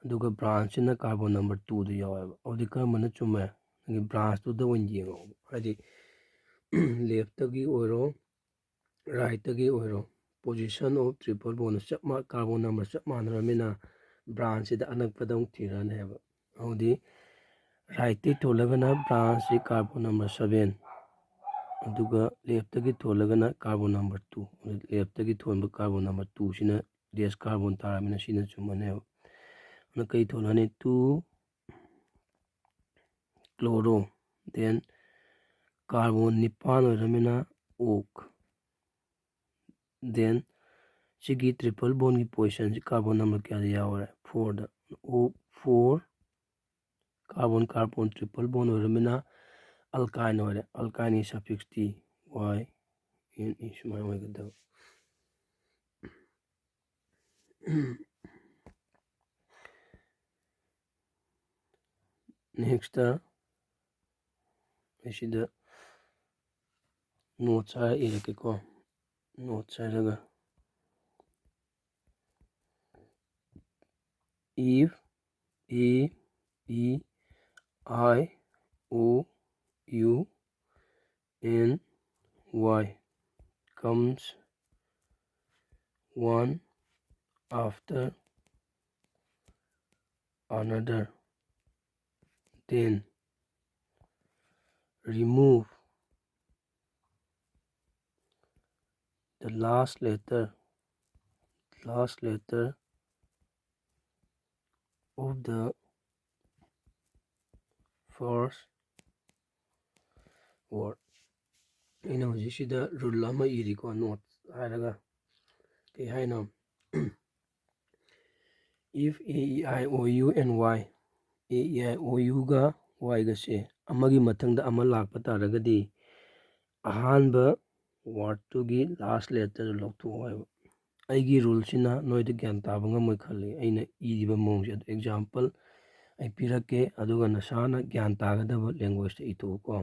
ꯑꯗꯨꯒ branchꯁꯤꯅ carbon number twoꯗ ꯌꯥꯎꯋꯦꯕ꯫ ꯑꯗꯨꯗꯤ ꯀꯔꯝꯕꯅ ꯆꯨꯝꯃꯦ? ꯅꯪꯒꯤ branchꯇꯨꯗ ꯑꯣꯏꯅ ꯌꯦꯡꯉꯣ꯫ ꯍꯥꯏꯗꯤ leftꯇꯒꯤ ꯑꯣꯏꯔꯣ, rightꯇꯒꯤ ꯑꯣꯏꯔꯣ, position of triple bond ꯆꯞ ꯃꯥ-, carbon number ꯆꯞ ꯃꯥꯟꯅꯔꯕꯅꯤꯅ branchꯁꯤꯗ ꯑꯅꯛꯄꯗ ꯑꯃꯨꯛ ꯊꯤꯔꯛꯑꯅꯦꯕ꯫ ꯑꯗꯨꯗꯤ rightꯇꯒꯤ ꯊꯣꯜꯂꯒꯅ branchꯁꯤ carbon number seven, ꯑꯗꯨꯒ leftꯇꯒꯤ ꯊꯣꯜꯂꯒꯅ carbon number two꯫ Leftꯇꯒꯤ ꯊꯣꯟꯕ carbon number twoꯁꯤꯅ less carbon ꯇꯥꯔꯕꯅꯤꯅ ꯁꯤꯅ ꯆꯨꯝꯃꯅꯦꯕ꯫ ꯑꯗꯨꯅ ꯀꯩ ꯊꯣꯜꯂꯅꯤ? Two chloro, then carbon ꯅꯤꯄꯥꯟ ꯑꯣꯏꯔꯃꯤꯅ oak, then ꯁꯤꯒꯤ triple bondꯒꯤ positionꯁꯤ carbon number ꯀꯌꯥꯗ ꯌꯥꯎꯔꯦ? Fourꯗ꯫ Oak four, carbon carbon triple bond ꯑꯣꯏꯔꯃꯤꯅ alkyne ꯑꯣꯏꯔꯦ꯫ Alkyneꯒꯤ suffixꯇꯤ Y N E ꯁꯨꯃꯥꯏꯅ ꯑꯣꯏꯒꯗꯕ꯫ Nextꯇ ꯑꯩ ꯁꯤꯗ notes ꯍꯥꯏꯔ ꯏꯔꯛꯀꯦꯀꯣ꯫ Notes ꯍꯥꯏꯔꯒ if A E I O U N Y comes one after another. Then remove the last letter, last letter of the first word. ꯑꯩꯅ ꯍꯧꯖꯤꯛꯁꯤꯗ rule ꯑꯃ ꯏꯔꯤꯀꯣ, note ꯍꯥꯏꯔꯒ꯫ ꯀꯩ ꯍꯥꯏꯅꯣ? If A, E, I, O, U and Y, A, E, I, O, Uꯒ Yꯒꯁꯦ ꯑꯃꯒꯤ ꯃꯊꯪꯗ ꯑꯃ ꯂꯥꯛꯄ ꯇꯥꯔꯒꯗꯤ, ꯑꯍꯥꯟꯕ wordꯇꯨꯒꯤ last letterꯗꯨ ꯂꯧꯊꯣꯛꯑꯣ ꯍꯥꯏꯕ꯫ ꯑꯩꯒꯤ ruleꯁꯤꯅ ꯅꯣꯏꯗ ꯒ꯭ꯌꯥꯟ ꯇꯥꯕ ꯉꯝꯃꯣꯏ ꯈꯜꯂꯤ, ꯑꯩꯅ ꯏꯔꯤꯕ ꯃꯑꯣꯡꯁꯦ꯫ ꯑꯗꯨ example ꯑꯩ ꯄꯤꯔꯛꯀꯦ, ꯑꯗꯨꯒ ꯅꯁꯥꯅ ꯒ꯭ꯌꯥꯟ ꯇꯥꯒꯗꯕ languageꯇ ꯏꯊꯣꯛꯎꯀꯣ꯫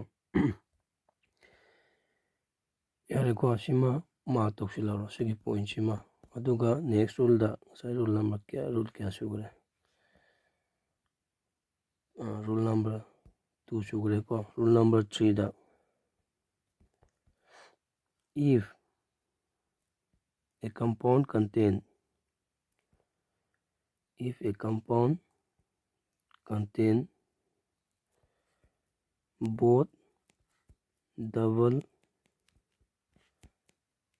ꯌꯥꯔꯦꯀꯣ, ꯁꯤꯃ mark ꯇꯧꯁꯤꯜꯍꯧꯔꯣ, ꯁꯤꯒꯤ pointꯁꯤꯃ꯫ ꯑꯗꯨꯒ next ruleꯗ, ꯉꯁꯥꯏ rule number ꯀꯌꯥ, rule ꯀꯌꯥ ꯁꯨꯈ꯭ꯔꯦ? ꯑ, rule number two ꯁꯨꯈ꯭ꯔꯦꯀꯣ꯫ Rule number threeꯗ, if a compound contain, if a compound contain both double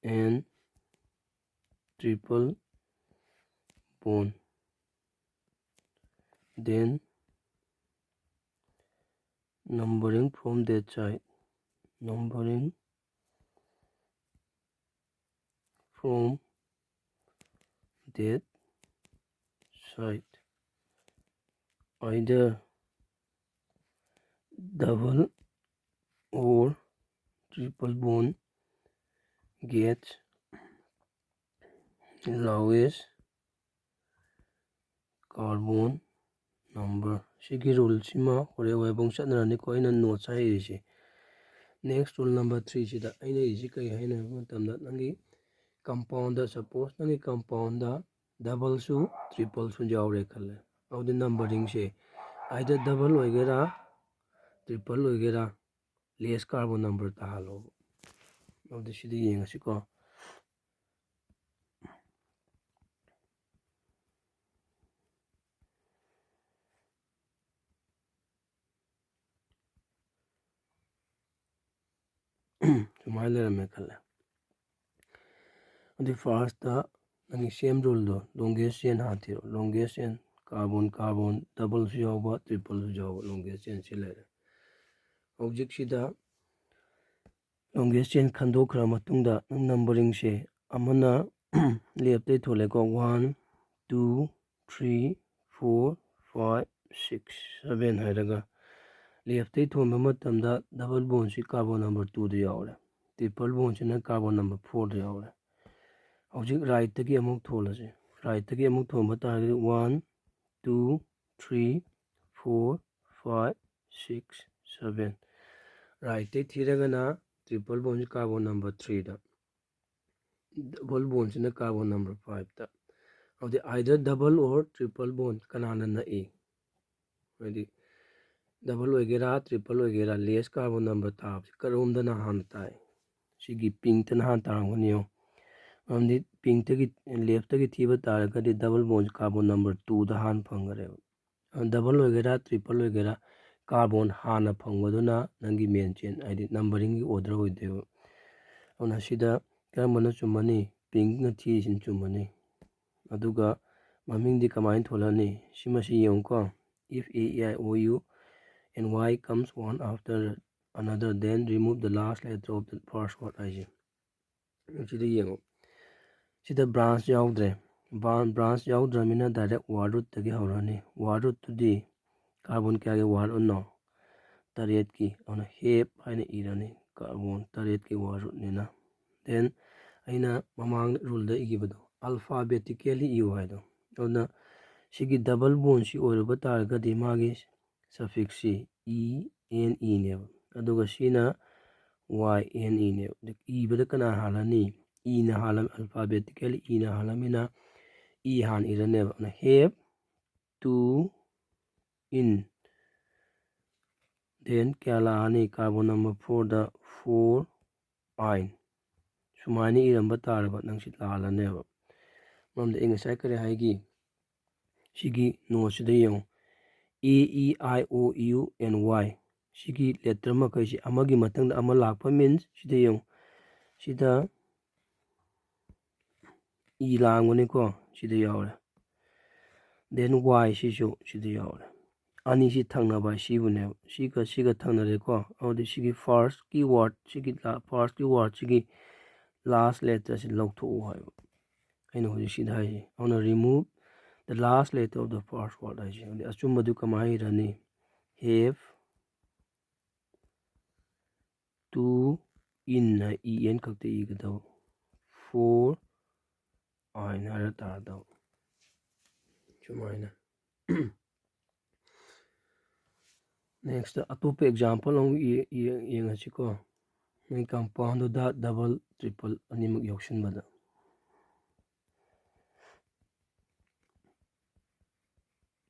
and triple bond, then numbering from that side, numbering from that side, either double or triple bond gets lowest carbon number꯫ ꯁꯤꯒꯤ ruleꯁꯤꯃ ꯍꯣꯔꯦꯟ ꯋꯥꯏꯕꯧ ꯆꯠꯅꯔꯅꯤꯀꯣ, ꯑꯩꯅ notes ꯍꯥꯏꯔꯤꯁꯦ꯫ Next rule number threeꯁꯤꯗ ꯑꯩꯅ ꯏꯔꯤꯁꯤ ꯀꯔꯤ ꯍꯥꯏꯅꯣ ꯍꯥꯏꯕ ꯃꯇꯝꯗ, ꯅꯪꯒꯤ compoundꯗ, suppose ꯅꯪꯒꯤ compoundꯗ doubleꯁꯨ tripleꯁꯨ ꯌꯥꯎꯔꯦ ꯈꯜꯂꯦ꯫ ꯑꯗꯨꯗꯤ numberingꯁꯦ either double ꯑꯣꯏꯒꯦꯔꯥ, triple ꯑꯣꯏꯒꯦꯔꯥ, less carbon number ꯇꯥꯍꯜꯂꯣꯕ꯫ ꯑꯗꯨꯗꯤ ꯁꯤꯗ ꯌꯦꯡꯉꯁꯤꯀꯣ꯫ ꯁꯨꯃꯥꯏꯅ ꯂꯩꯔꯝꯃꯦ ꯈꯜꯂꯦ꯫ ꯑꯗꯨꯗꯤ ꯐꯥꯔꯁꯇ ꯅꯪꯒꯤ ꯁꯦꯝ ꯔꯨꯜꯗꯣ, ꯂꯣꯡꯒꯦꯁ ꯆꯦꯟ ꯍꯥꯟꯅ ꯊꯤꯔꯣ꯫ ꯂꯣꯡꯒꯦꯁ ꯆꯦꯟ ꯀꯥꯔꯕꯣꯟ ꯀꯥꯔꯕꯣꯟ ꯗꯕꯜꯁꯨ ꯌꯥꯎꯕ, ꯇ꯭ꯔꯤꯄꯜꯁꯨ ꯌꯥꯎꯕ ꯂꯣꯡꯒꯦꯁ ꯆꯦꯟ ꯁꯤ ꯂꯩꯔꯦ꯫ ꯍꯧꯖꯤꯛꯁꯤꯗ ꯂꯣꯡꯒꯦꯁ ꯆꯦꯟ ꯈꯟꯗꯣꯛꯈ꯭ꯔ ꯃꯇꯨꯡꯗ ꯅꯪ ꯅꯝꯕꯔꯤꯡꯁꯦ ꯑꯃꯅ ꯂꯦꯞꯇꯩ ꯊꯣꯛꯂꯦꯀꯣ, one, two, three, four, five, six, seven ꯍꯥꯏꯔꯒ ꯂꯦꯞꯇꯩ ꯊꯣꯟꯕ ꯃꯇꯝꯗ ꯗꯕꯜ ꯕꯣꯟꯁꯤ ꯀꯥꯔꯕꯣꯟ ꯅꯝꯕꯔ ꯇꯨꯗ ꯌꯥꯎꯔꯦ, ꯇ꯭ꯔꯤꯄꯜ ꯕꯣꯟꯁꯤꯅ ꯀꯥꯔꯕꯣꯟ ꯅꯝꯕꯔ ꯐꯣꯔꯗ ꯌꯥꯎꯔꯦ꯫ ꯍꯧꯖꯤꯛ ꯔꯥꯏꯠꯇꯒꯤ ꯑꯃꯨꯛ ꯊꯣꯜꯂꯁꯤ꯫ ꯔꯥꯏꯠꯇꯒꯤ ꯑꯃꯨꯛ ꯊꯣꯟꯕ ꯇꯥꯔꯒꯗꯤ one, two, three, four, five, six, seven. ꯔꯥꯏꯠꯇꯩ ꯊꯤꯔꯒꯅ ꯇ꯭ꯔꯤꯄꯜ ꯕꯣꯟꯁꯤ ꯀꯥꯔꯕꯣꯟ ꯅꯝꯕꯔ ꯊ꯭ꯔꯤꯗ, ꯗꯕꯜ ꯕꯣꯟꯁꯤꯅ ꯀꯥꯔꯕꯣꯟ ꯅꯝꯕꯔ ꯐꯥꯏꯚꯇ꯫ ꯑꯗꯨꯗꯤ either double or triple bond ꯀꯅꯥꯅ ꯅꯛꯏ? ꯍꯥꯏꯗꯤ ꯗꯕꯜ ꯑꯣꯏꯒꯦꯔꯥ ꯇ꯭ꯔꯤꯄꯜ ꯑꯣꯏꯒꯦꯔꯥ, ꯂꯦꯁ ꯀꯥꯔꯕꯣꯟ ꯅꯝꯕꯔ ꯇꯥꯕꯁꯤ ꯀꯔꯣꯝꯗꯅ ꯍꯥꯟꯅ ꯇꯥꯏ? ꯁꯤꯒꯤ ꯄꯤꯡꯛꯇꯅ ꯍꯥꯟꯅ ꯇꯥꯔꯝꯒꯅꯤ ꯌꯦꯡꯉꯣ꯫ ꯃꯔꯝꯗꯤ ꯄꯤꯡꯛꯇꯒꯤ, ꯂꯦꯐꯇꯒꯤ ꯊꯤꯕ ꯇꯥꯔꯒꯗꯤ ꯗꯕꯜ ꯕꯣꯟꯁꯤ ꯀꯥꯔꯕꯣꯟ ꯅꯝꯕꯔ ꯇꯨꯗ ꯍꯥꯟꯅ ꯐꯪꯈꯔꯦꯕ꯫ ꯗꯕꯜ ꯑꯣꯏꯒꯦꯔꯥ ꯇ꯭ꯔꯤꯄꯜ ꯑꯣꯏꯒꯦꯔꯥ, ꯀꯥꯔꯕꯣꯟ ꯍꯥꯟꯅ ꯐꯪꯕꯗꯨꯅ ꯅꯪꯒꯤ ꯃꯦꯟ ꯆꯦꯟ, ꯍꯥꯏꯗꯤ ꯅꯝꯕꯔꯤꯡꯒꯤ ꯑꯣꯔꯗꯔ ꯑꯣꯏꯗꯣꯏꯕ꯫ ꯑꯗꯨꯅ ꯁꯤꯗ ꯀꯔꯝꯕꯅ ꯆꯨꯝꯃꯅꯤ? ꯄꯤꯡꯛꯅ ꯊꯤꯔꯤꯁꯤꯅ ꯆꯨꯝꯃꯅꯤ꯫ ꯑꯗꯨꯒ ꯃꯃꯤꯡꯗꯤ ꯀꯃꯥꯏꯅ ꯊꯣꯜꯂꯅꯤ? ꯁꯤꯃꯁꯤ ꯌꯦꯡꯉꯨꯀꯣ꯫ If A, E, I, O, U and Y comes one after another, then remove the last letter of the first word ꯍꯥꯏꯁꯦ꯫ ꯁꯤꯗ ꯌꯦꯡꯉꯣ꯫ ꯁꯤꯗ ꯕ꯭ꯔꯥꯟꯁ ꯌꯥꯎꯗ꯭ꯔꯦ꯫ ꯕ꯭ꯔꯥꯟꯁ ꯌꯥꯎꯗ꯭ꯔꯕꯅꯤꯅ ꯗꯥꯏꯔꯦꯛ ꯋꯥꯔꯗ ꯔꯨꯠꯇꯒꯤ ꯍꯧꯔꯅꯤ꯫ ꯋꯥꯔꯗ ꯔꯨꯠꯇꯨꯗꯤ ꯀꯥꯔꯕꯣꯟ ꯀꯌꯥꯒꯤ ꯋꯥꯔꯗ ꯔꯨꯠꯅꯣ? ꯇꯔꯦꯠꯀꯤ꯫ ꯑꯗꯨꯅ ꯍꯦꯞ ꯍꯥꯏꯅ ꯏꯔꯅꯤ, ꯀꯥꯔꯕꯣꯟ ꯇꯔꯦꯠꯀꯤ ꯋꯥꯔꯗ ꯔꯨꯠꯅꯤꯅ꯫ ꯗꯦꯟ ꯑꯩꯅ ꯃꯃꯥꯡꯗ ꯔꯨꯜꯗ ꯏꯈꯤꯕꯗꯣ, ꯑꯜꯐꯥꯕꯦꯇꯤꯀꯦꯜꯂꯤ ꯏꯌꯨ ꯍꯥꯏꯗꯣ꯫ ꯑꯗꯨꯅ ꯁꯤꯒꯤ ꯗꯕꯜ ꯕꯣꯟꯁꯤ ꯑꯣꯏꯔꯨꯕ ꯇꯥꯔꯒꯗꯤ ꯃꯥꯒꯤ ꯁꯐꯤꯛꯁꯁꯤ ꯏ ꯑꯦꯟ ꯏꯅꯦꯕ, ꯑꯗꯨꯒ ꯁꯤꯅ ꯋꯥꯏ ꯑꯦꯟ ꯏꯅꯦꯕ꯫ ꯏꯕꯗ ꯀꯅꯥ ꯍꯥꯜꯂꯅꯤ? ꯏꯅ ꯍꯥꯜꯂꯝ, ꯑꯜꯐꯥꯕꯦꯇꯤꯀꯦꯜ ꯏꯅ ꯍꯥꯜꯂꯝꯅꯤꯅ ꯏ ꯍꯥꯟꯅ ꯏꯔꯅꯦꯕ꯫ ꯑꯗꯨꯅ ꯍꯦꯞ ꯇꯨ ꯏꯟ꯫ ꯗꯦꯟ ꯀꯌꯥ ꯂꯥꯛꯑꯅꯤ? ꯀꯥꯔꯕꯣꯟ ꯅꯝꯕꯔ ꯐꯣꯔꯗ ꯐꯣꯔ ꯑꯥꯏꯟ꯫ ꯁꯨꯃꯥꯏꯅ ꯏꯔꯝꯕ ꯇꯥꯔꯕ ꯅꯪꯁꯤ ꯂꯥꯜꯂꯅꯦꯕ꯫ ꯃꯔꯝꯗꯤ ꯑꯩ ꯉꯁꯥꯏ ꯀꯔꯤ ꯍꯥꯏꯒꯤ? ꯁꯤꯒꯤ ꯅꯣꯠꯁꯤꯗ ꯌꯦꯡꯉꯨ꯫ A, E, I, O, U and Y꯫ ꯁꯤꯒꯤ letter ꯃꯈꯩꯁꯤ ꯑꯃꯒꯤ ꯃꯊꯪꯗ ꯑꯃ ꯂꯥꯛꯄ means ꯁꯤꯗ ꯌꯦꯡꯉꯨ, ꯁꯤꯗ ꯏ ꯂꯥꯡꯕꯅꯤꯀꯣ, ꯁꯤꯗ ꯌꯥꯎꯔꯦ꯫ Then Y ꯁꯤꯁꯨ ꯁꯤꯗ ꯌꯥꯎꯔꯦ꯫ ꯑꯅꯤꯁꯤ ꯊꯪꯅꯕ ꯍꯥꯏ ꯁꯤꯕꯨꯅꯦꯕ꯫ ꯁꯤꯒ ꯁꯤꯒ ꯊꯪꯅꯔꯦꯀꯣ꯫ ꯑꯗꯨꯗꯤ ꯁꯤꯒꯤ first ꯀꯤ word, ꯁꯤꯒꯤ ꯂꯥ-, first ꯀꯤ word ꯁꯤꯒꯤ last letter ꯁꯤ ꯂꯧꯊꯣꯛꯎ ꯍꯥꯏꯕ꯫ ꯑꯩꯅ ꯍꯧꯖꯤꯛ ꯁꯤꯗ ꯍꯥꯏꯁꯤ꯫ ꯑꯗꯨꯅ remove the last letter of the first word ꯍꯥꯏꯁꯤ꯫ ꯑꯗꯨꯗꯤ ꯑꯆꯨꯝꯕꯗꯨ ꯀꯃꯥꯏꯅ ꯏꯔꯅꯤ? Have to in high, E N ꯈꯛꯇ ꯏꯒꯗꯕ꯫ For I ꯍꯥꯏꯅ ꯍꯥꯏꯔ ꯇꯥꯔꯗꯕ꯫ ꯁꯨꯃꯥꯏꯅ꯫ Next, ꯑꯇꯣꯞꯄ example ꯑꯃꯨꯛ ꯌꯦ-, ꯌꯦ-, ꯌꯦꯡꯉꯁꯤꯀꯣ꯫ ꯅꯣꯏ compound ꯗ double, triple ꯑꯅꯤꯃꯛ ꯌꯥꯎꯁꯤꯟꯕꯗ꯫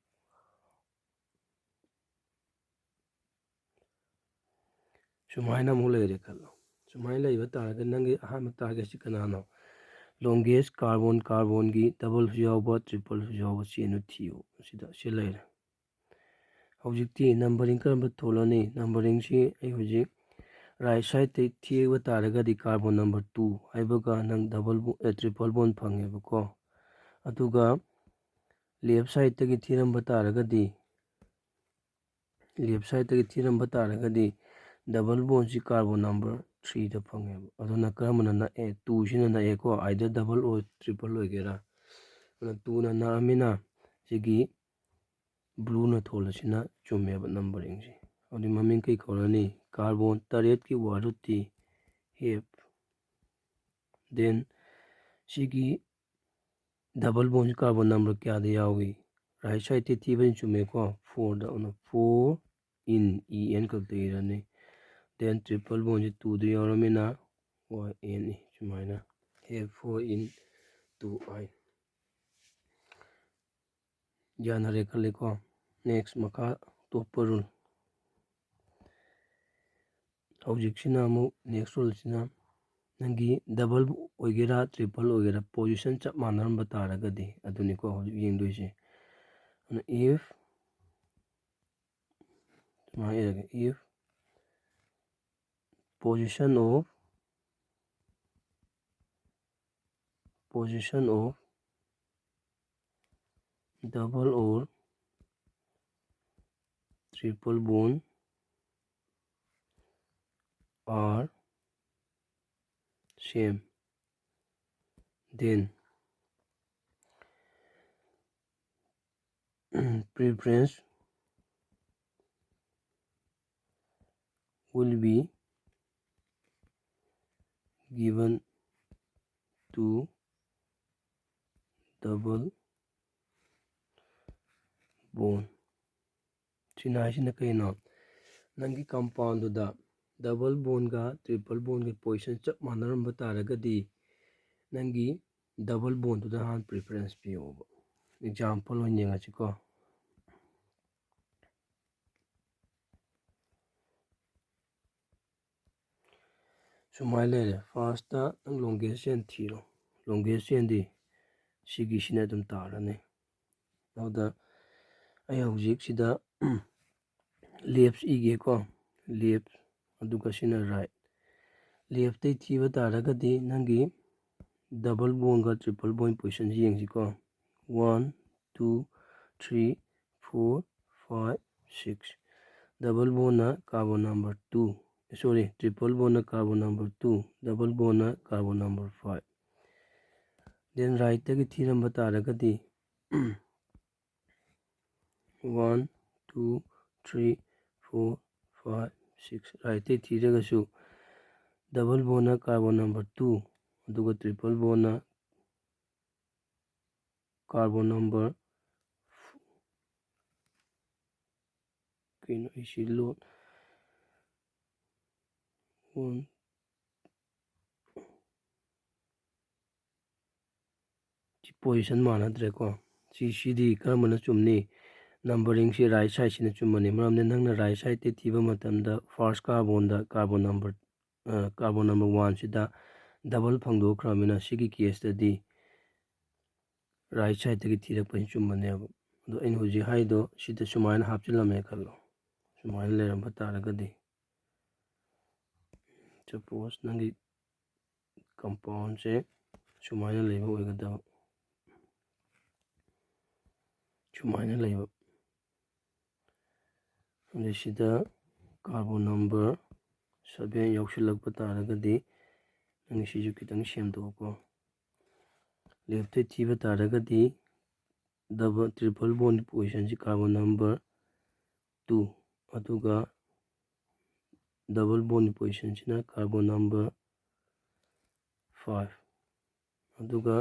ꯁꯨꯃꯥꯏꯅ ꯑꯃꯨꯛ ꯂꯩꯔꯦ ꯈꯜꯂꯣ꯫ ꯁꯨꯃꯥꯏꯅ ꯂꯩꯕ ꯇꯥꯔꯒꯗꯤ ꯅꯪꯒꯤ ꯑꯍꯥꯟꯕ target ꯁꯤ ꯀꯅꯥꯅꯣ? Longest carbon, carbon ꯒꯤ double ꯁꯨ ꯌꯥꯎꯕ, triple ꯁꯨ ꯌꯥꯎꯕ chain ꯗꯨ ꯊꯤꯌꯨ꯫ ꯁꯤꯗ ꯁꯤ ꯂꯩꯔꯦ꯫ ꯍꯧꯖꯤꯛꯇꯤ numbering ꯀꯔꯝꯕ ꯊꯣꯜꯂꯅꯤ? Numbering ꯁꯤ ꯑꯩ ꯍꯧꯖꯤꯛ right side ꯇꯩ ꯊꯤꯕ ꯇꯥꯔꯒꯗꯤ carbon number two ꯍꯥꯏꯕꯒ ꯅꯪ double bo-, ꯑꯦ, triple bond ꯐꯪꯉꯦꯕꯀꯣ꯫ ꯑꯗꯨꯒ left side ꯇꯒꯤ ꯊꯤꯔꯝꯕ ꯇꯥꯔꯒꯗꯤ, left side ꯇꯒꯤ ꯊꯤꯔꯝꯕ ꯇꯥꯔꯒꯗꯤ double bond ꯁꯤ carbon number three ꯗ ꯐꯪꯉꯦꯕ꯫ ꯑꯗꯨꯅ ꯀꯔꯝꯕꯅ ꯅꯛꯑꯦ? Two ꯁꯤꯅ ꯅꯛꯑꯦꯀꯣ, either double or triple ꯑꯣꯏꯒꯦꯔꯥ꯫ ꯑꯗꯨꯅ two ꯅ ꯅꯛꯑꯃꯤꯅ ꯁꯤꯒꯤ blue ꯅ ꯊꯣꯜꯂꯁꯤꯅ ꯆꯨꯝꯃꯦꯕ numbering ꯁꯤ꯫ ꯑꯗꯨꯗꯤ ꯃꯃꯤꯡ ꯀꯩ ꯀꯧꯔꯅꯤ? Carbon ꯇꯔꯦꯠꯀꯤ word root T have꯫ Then ꯁꯤꯒꯤ double bond ꯁꯤ carbon number ꯀꯌꯥꯗ ꯌꯥꯎꯏ? Right side ꯇꯤ ꯊꯤꯕꯅꯤ ꯆꯨꯝꯃꯦꯀꯣ, four ꯗ꯫ ꯑꯗꯨꯅ four in, E N ꯈꯛꯇ ꯏꯔꯅꯤ꯫ Then triple bond ꯁꯤ two ꯗ ꯌꯥꯎꯔꯃꯤꯅ Y N E ꯁꯨꯃꯥꯏꯅ꯫ Have four in two I꯫ ꯌꯥꯅꯔꯦ ꯈꯜꯂꯦꯀꯣ꯫ Next, ꯃꯈꯥ ꯑꯇꯣꯞꯄ rule꯫ ꯍꯧꯖꯤꯛꯁꯤꯅ ꯑꯃꯨꯛ next rule ꯁꯤꯅ ꯅꯪꯒꯤ double ꯑꯣꯏꯒꯦꯔꯥ triple ꯑꯣꯏꯒꯦꯔꯥ position ꯆꯞ ꯃꯥꯟꯅꯔꯝꯕ ꯇꯥꯔꯒꯗꯤ ꯑꯗꯨꯅꯤꯀꯣ ꯍꯧꯖꯤꯛ ꯌꯦꯡꯗꯣꯏꯁꯦ꯫ ꯑꯗꯨꯅ if ꯁꯨꯃꯥꯏꯅ ꯏꯔꯒꯦ, if position of position of double or triple bond are same, then preference will be given to double bond. ꯁꯤꯅ ꯍꯥꯏꯁꯤꯅ ꯀꯩꯅꯣ? ꯅꯪꯒꯤ compoundꯗꯨꯗ double bondꯒ triple bondꯒꯤ position ꯆꯞ ꯃꯥꯟꯅꯔꯝꯕ ꯇꯥꯔꯒꯗꯤ, ꯅꯪꯒꯤ double bondꯗꯨꯗ ꯍꯥꯟꯅ preference ꯄꯤꯌꯣꯕ꯫ Example ꯑꯣꯏꯅ ꯌꯦꯡꯉꯁꯤꯀꯣ꯫ ꯁꯨꯃꯥꯏꯅ ꯂꯩꯔꯦ꯫ Firstꯇ ꯅꯪ longest chain ꯊꯤꯔꯣ꯫ Longest chainꯗꯤ ꯁꯤꯒꯤꯁꯤꯅ ꯑꯗꯨꯝ ꯇꯥꯔꯅꯤ꯫ ꯑꯗꯨꯗ ꯑꯩ ꯍꯧꯖꯤꯛ ꯁꯤꯗ left ꯏꯒꯦꯀꯣ, left, ꯑꯗꯨꯒ ꯁꯤꯅ right꯫ Leftꯇꯩ ꯊꯤꯕ ꯇꯥꯔꯒꯗꯤ ꯅꯪꯒꯤ double bondꯒ triple bond positionꯁꯤ ꯌꯦꯡꯁꯤꯀꯣ꯫ One, two, three, four, five, six꯫ Double bondꯅ carbon number two, sorry, triple bondꯅ carbon number two, double bondꯅ carbon number five꯫ Then rightꯇꯒꯤ ꯊꯤꯔꯝꯕ ꯇꯥꯔꯒꯗꯤ, one, two, three, four, five, six, rightꯇꯩ ꯊꯤꯔꯒꯁꯨ double bondꯅ carbon number two, ꯑꯗꯨꯒ triple bondꯅ carbon number, ꯀꯩꯅꯣ ꯑꯩꯁꯤ ꯂꯣꯟ, one, ꯁꯤ position ꯃꯥꯟꯅꯗ꯭ꯔꯦꯀꯣ꯫ ꯁꯤ, ꯁꯤꯗꯤ ꯀꯔꯝꯕꯅ ꯆꯨꯝꯅꯤ? Numberingꯁꯤ right sideꯁꯤꯅ ꯆꯨꯝꯃꯅꯤ, ꯃꯔꯝꯗꯤ ꯅꯪꯅ right sideꯇꯩ ꯊꯤꯕ ꯃꯇꯝꯗ first carbonꯗ carbon number, ꯑ, carbon number oneꯁꯤꯗ double ꯐꯪꯗꯣꯛꯈ꯭ꯔꯕꯅꯤꯅ, ꯁꯤꯒꯤ caseꯇꯗꯤ right sideꯇꯒꯤ ꯊꯤꯔꯛꯄꯁꯤ ꯆꯨꯝꯕꯅꯦꯕ꯫ ꯑꯗꯣ ꯑꯩꯅ ꯍꯧꯖꯤꯛ ꯍꯥꯏꯗꯣ ꯁꯤꯗ ꯁꯨꯃꯥꯏꯅ ꯍꯥꯞꯆꯤꯜꯂꯝꯃꯦ ꯈꯜꯂꯣ, ꯁꯨꯃꯥꯏꯅ ꯂꯩꯔꯝꯕ ꯇꯥꯔꯒꯗꯤ, ꯁꯄꯣꯁ ꯅꯪꯒꯤ ꯀꯝꯄꯥꯎꯟꯁꯦ ꯁꯨꯃꯥꯏꯅ ꯂꯩꯕ ꯑꯣꯏꯒꯗꯕ, ꯁꯨꯃꯥꯏꯅ ꯂꯩꯕ, ꯑꯗꯩ ꯁꯤꯗ ꯀꯥꯔꯕꯣꯟ ꯅꯝꯕꯔ ꯁꯚꯦꯟ ꯌꯥꯎꯁꯤꯜꯂꯛꯄ ꯇꯥꯔꯒꯗꯤ, ꯅꯪ ꯁꯤꯁꯨ ꯈꯤꯇꯪ ꯁꯦꯝꯗꯣꯛꯑꯣꯀꯣ꯫ ꯂꯦꯐꯇꯩ ꯊꯤꯕ ꯇꯥꯔꯒꯗꯤ, ꯗꯕꯜ, ꯇ꯭ꯔꯤꯄꯜ ꯕꯣꯟ ꯄꯣꯖꯤꯁꯟꯁꯤ ꯀꯥꯔꯕꯣꯟ ꯅꯝꯕꯔ ꯇꯨ, ꯑꯗꯨꯒ ꯗꯕꯜ ꯕꯣꯟ ꯄꯣꯖꯤꯁꯟꯁꯤꯅ ꯀꯥꯔꯕꯣꯟ ꯅꯝꯕꯔ ꯐꯥꯏꯚ, ꯑꯗꯨꯒ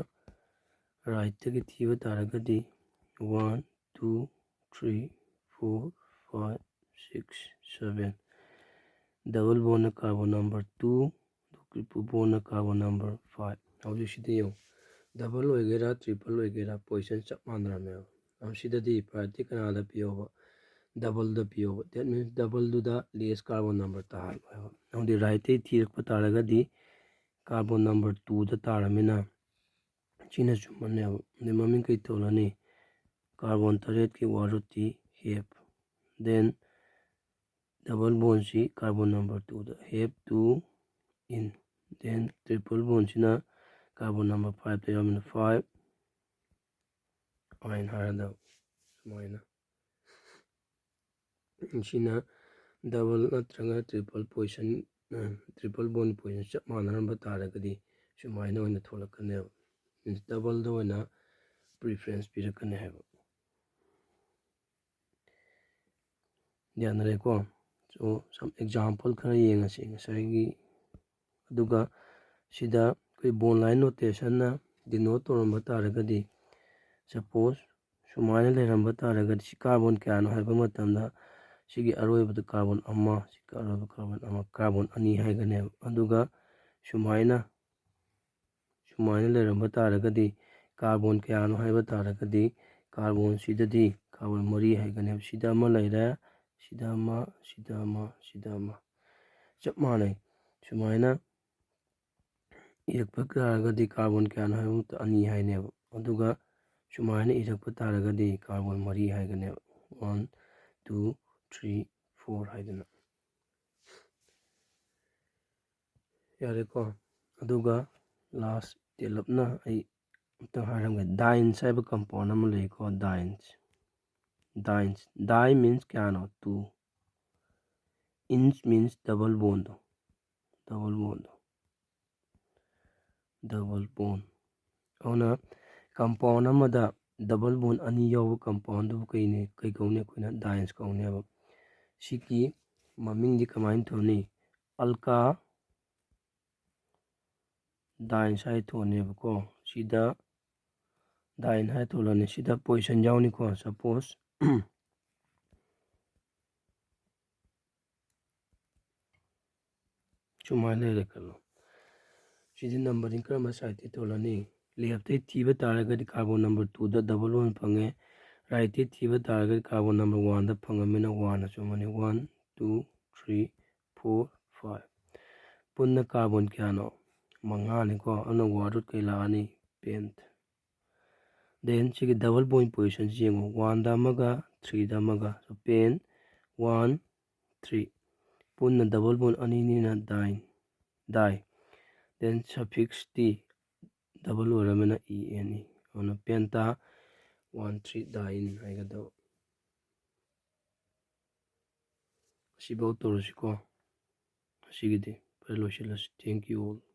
ꯔꯥꯏꯠꯇꯒꯤ ꯊꯤꯕ ꯇꯥꯔꯒꯗꯤ, one, two, three, four, five, six, seven, double ꯕꯣꯟꯅ ꯀꯥꯔꯕꯣꯟ ꯅꯝꯕꯔ ꯇꯨ, ꯇ꯭ꯔꯤꯄꯜ ꯕꯣꯟꯅ ꯀꯥꯔꯕꯣꯟ ꯅꯝꯕꯔ ꯐꯥꯏꯚ꯫ ꯍꯧꯖꯤꯛꯁꯤꯗ ꯌꯦꯡꯉꯨ, ꯗꯕꯜ ꯑꯣꯏꯒꯦꯔꯥ ꯇ꯭ꯔꯤꯄꯜ ꯑꯣꯏꯒꯦꯔꯥ ꯄꯣꯖꯤꯁꯟ ꯆꯞ ꯃꯥꯟꯅꯔꯝꯃꯦꯕ꯫ ꯑꯗꯨ ꯁꯤꯗꯗꯤ ꯄ꯭ꯔꯥꯏꯌꯣꯔꯤꯇꯤ ꯀꯅꯥꯗ ꯄꯤꯌꯣꯕ? ꯗꯕꯜꯗ ꯄꯤꯌꯣꯕ꯫ That means ꯗꯕꯜꯗꯨꯗ ꯂꯦꯁ ꯀꯥꯔꯕꯣꯟ ꯅꯝꯕꯔ ꯇꯥꯍꯜꯂꯣ ꯍꯥꯏꯕ꯫ ꯑꯗꯨꯗꯤ ꯔꯥꯏꯠꯇꯩ ꯊꯤꯔꯛꯄ ꯇꯥꯔꯒꯗꯤ ꯀꯥꯔꯕꯣꯟ ꯅꯝꯕꯔ ꯇꯨꯗ ꯇꯥꯔꯃꯤꯅ ꯁꯤꯅ ꯆꯨꯝꯃꯅꯦꯕ꯫ ꯑꯗꯩ ꯃꯃꯤꯡ ꯀꯩ ꯊꯣꯜꯂꯅꯤ? ꯀꯥꯔꯕꯣꯟ ꯇꯔꯦꯠꯀꯤ ꯋꯥꯔꯨꯠꯇꯤ ꯍꯦꯞ꯫ Then ꯗꯕꯜ ꯕꯣꯟꯁꯤ ꯀꯥꯔꯕꯣꯟ ꯅꯝꯕꯔ ꯇꯨꯗ, hept two ene. Then triple ꯕꯣꯟꯁꯤꯅ ꯀꯥꯔꯕꯣꯟ ꯅꯝꯕꯔ ꯐꯥꯏꯚꯇ ꯌꯥꯎꯔꯝꯃꯤꯅ ꯐꯥꯏꯚ ꯑꯥꯏꯟ ꯍꯥꯏꯔꯗꯕ ꯁꯨꯃꯥꯏꯅ꯫ ꯁꯤꯅ ꯗꯕꯜ ꯅꯠꯇ꯭ꯔꯒ triple position, triple bond position ꯆꯞ ꯃꯥꯟꯅꯔꯝꯕ ꯇꯥꯔꯒꯗꯤ ꯁꯨꯃꯥꯏꯅ ꯑꯣꯏꯅ ꯊꯣꯛꯂꯛꯀꯅꯦꯕ꯫ ꯗꯕꯜꯗ ꯑꯣꯏꯅ ꯄ꯭ꯔꯤꯐꯔꯦꯟꯁ ꯄꯤꯔꯛꯀꯅꯤ ꯍꯥꯏꯕ꯫ ꯌꯥꯅꯔꯦꯀꯣ? So, some example ꯈꯔ ꯌꯦꯡꯉꯁꯤ ꯉꯁꯥꯏꯒꯤ꯫ ꯑꯗꯨꯒ ꯁꯤꯗ ꯑꯩꯈꯣꯏ ꯕꯣꯟ ꯂꯥꯏꯟ ꯅꯣꯇꯦꯁꯟꯅ ꯗꯤꯅꯣꯠ ꯇꯧꯔꯝꯕ ꯇꯥꯔꯒꯗꯤ, ꯁꯄꯣꯁ ꯁꯨꯃꯥꯏꯅ ꯂꯩꯔꯝꯕ ꯇꯥꯔꯒꯗꯤ, ꯁꯤ ꯀꯥꯔꯕꯣꯟ ꯀꯌꯥꯅꯣ ꯍꯥꯏꯕ ꯃꯇꯝꯗ, ꯁꯤꯒꯤ ꯑꯔꯣꯏꯕꯗ ꯀꯥꯔꯕꯣꯟ ꯑꯃ, ꯁꯤꯒꯤ ꯑꯔꯣꯏꯕ ꯀꯥꯔꯕꯣꯟ ꯑꯃ, ꯀꯥꯔꯕꯣꯟ ꯑꯅꯤ ꯍꯥꯏꯒꯅꯦꯕ꯫ ꯑꯗꯨꯒ ꯁꯨꯃꯥꯏꯅ, ꯁꯨꯃꯥꯏꯅ ꯂꯩꯔꯝꯕ ꯇꯥꯔꯒꯗꯤ, ꯀꯥꯔꯕꯣꯟ ꯀꯌꯥꯅꯣ ꯍꯥꯏꯕ ꯇꯥꯔꯒꯗꯤ, ꯀꯥꯔꯕꯣꯟꯁꯤꯗꯗꯤ ꯀꯥꯔꯕꯣꯟ ꯃꯔꯤ ꯍꯥꯏꯒꯅꯦꯕ꯫ ꯁꯤꯗ ꯑꯃ ꯂꯩꯔꯦ, ꯁꯤꯗ ꯑꯃ, ꯁꯤꯗ ꯑꯃ, ꯁꯤꯗ ꯑꯃ꯫ ꯆꯞ ꯃꯥꯟꯅꯩ꯫ ꯁꯨꯃꯥꯏꯅ ꯏꯔꯛꯄ ꯇꯥꯔꯒꯗꯤ ꯀꯥꯔꯕꯣꯟ ꯀꯌꯥꯅꯣ ꯍꯥꯏꯕ ꯃꯇꯝꯗ ꯑꯅꯤ ꯍꯥꯏꯅꯦꯕ꯫ ꯑꯗꯨꯒ ꯁꯨꯃꯥꯏꯅ ꯏꯔꯛꯄ ꯇꯥꯔꯒꯗꯤ ꯀꯥꯔꯕꯣꯟ ꯃꯔꯤ ꯍꯥꯏꯒꯅꯦꯕ꯫ ꯋꯥꯟ, ꯇꯨ, ꯊ꯭ꯔꯤ, four ꯍꯥꯏꯗꯅ꯫ ꯌꯥꯔꯦꯀꯣ꯫ ꯑꯗꯨꯒ ꯂꯥꯁ ꯇꯦꯜꯂꯞꯅ ꯑꯩ ꯑꯝꯇꯪ ꯍꯥꯏꯔꯝꯒꯦ꯫ Dienes ꯍꯥꯏꯕ compound ꯑꯃ ꯂꯩꯀꯣ꯫ Dienes, dienes, di means ꯀꯌꯥꯅꯣ? Two. Ins means double bondꯗꯣ, double bondꯗꯣ, double bond꯫ ꯑꯗꯨꯅ compound ꯑꯃꯗ double bond ꯑꯅꯤ ꯌꯥꯎꯕ compoundꯗꯨꯕꯨ ꯀꯩꯅꯤ, ꯀꯩ ꯀꯧꯅꯤ? ꯑꯩꯈꯣꯏꯅ dienes ꯀꯧꯅꯦꯕ꯫ ꯁꯤꯒꯤ ꯃꯃꯤꯡꯗꯤ ꯀꯃꯥꯏꯅ ꯊꯣꯟꯅꯤ? Alka dienes ꯍꯥꯏ ꯊꯣꯟꯅꯦꯕꯀꯣ꯫ ꯁꯤꯗ diene ꯍꯥꯏ ꯊꯣꯜꯂꯅꯤ꯫ ꯁꯤꯗ position ꯌꯥꯎꯅꯤꯀꯣ꯫ Suppose ꯁꯨꯃꯥꯏꯅ ꯂꯩꯔꯦ ꯈꯜꯂꯣ꯫ ꯁꯤꯗꯤ numbering ꯀꯔꯝꯕ sideꯇꯩ ꯊꯣꯜꯂꯅꯤ? Leftꯇꯩ ꯊꯤꯕ ꯇꯥꯔꯒꯗꯤ carbon number twoꯗ double bond ꯐꯪꯉꯦ꯫ Rightꯇꯩ ꯊꯤꯕ ꯇꯥꯔꯒꯗꯤ carbon number oneꯗ ꯐꯪꯉꯕꯅꯤꯅ one ꯑꯆꯨꯝꯕꯅꯤ꯫ One, two, three, four, five꯫ ꯄꯨꯟꯅ carbon ꯀꯌꯥꯅꯣ? ꯃꯉꯥꯅꯤꯀꯣ꯫ ꯑꯗꯨꯅ word root ꯀꯩ ꯂꯥꯛꯑꯅꯤ? Pent꯫ Then ꯁꯤꯒꯤ double bond positionꯁꯤ ꯌꯦꯡꯉꯣ꯫ Oneꯗ ꯑꯃꯒ, threeꯗ ꯑꯃꯒ꯫ So, pent, one, three꯫ ꯄꯨꯟꯅ double bond ꯑꯅꯤꯅꯤꯅ dine, di꯫ Then suffix T double ꯑꯣꯏꯔꯕꯅꯤꯅ E N E꯫ ꯑꯗꯨꯅ penta one three diene ꯍꯥꯏꯒꯗꯕ꯫ ꯑꯁꯤꯐꯥꯎ ꯇꯧꯔꯁꯤꯀꯣ꯫ ꯑꯁꯤꯒꯤꯗꯤ ꯐꯔꯦ, ꯂꯣꯏꯁꯤꯜꯂꯁꯤ꯫ Thank you all꯫